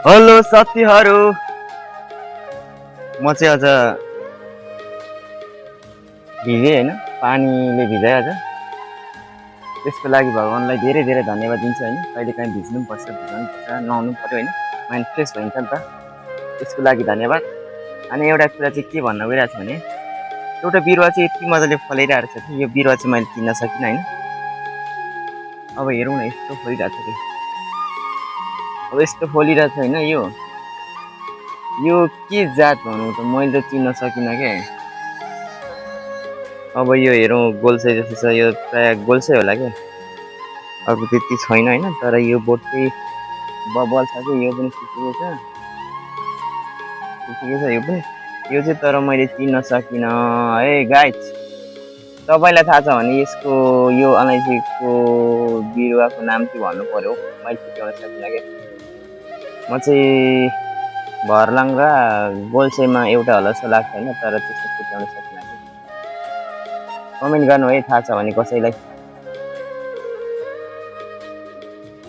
Hello साथीहरू, म चाहिँ आज भिजेँ होइन, पानीले भिजाएँ आज। त्यसको लागि भगवान्लाई धेरै धेरै धन्यवाद दिन्छु होइन। कहिलेकाहीँ भिज्नु पनि पर्छ, भिजाउनु पर्छ, नुहाउनु पऱ्यो होइन, माइन्ड फ्रेस भइन्छ नि त। त्यसको लागि धन्यवाद। अनि एउटा कुरा चाहिँ के भन्न गइरहेको छु भने, एउटा बिरुवा चाहिँ यति मजाले फलाइरहेको छ कि यो बिरुवा चाहिँ मैले चिन्न सकिनँ होइन। अब हेरौँ न, यस्तो फलिरहेको छ कि, अब यस्तो फलिरहेको छ होइन। यो के जात भनौँ त, मैले त चिन्न सकिनँ क्या। अब यो हेरौँ, गोल्से जस्तो छ, यो प्रायः गोल्से होला क्या, अर्को त्यति छैन होइन। तर यो बोट चाहिँ बबल छ कि, यो पनि ठिकै छ, यो पनि। यो चाहिँ तर मैले चिन्न सकिनँ है गाइज। तपाईँलाई थाहा छ भने यो अलैँचीको बिरुवाको नाम चाहिँ भन्नु पर्यो, मैले छुट्याउन सकिनँ क्या। म चाहिँ भर्लाङ र गोल्सेमा एउटा होला जस्तो लाग्छ होइन, तर त्यस्तो छुट्याउन सकिनँ। कमेन्ट गर्नु है थाहा छ भने कसैलाई।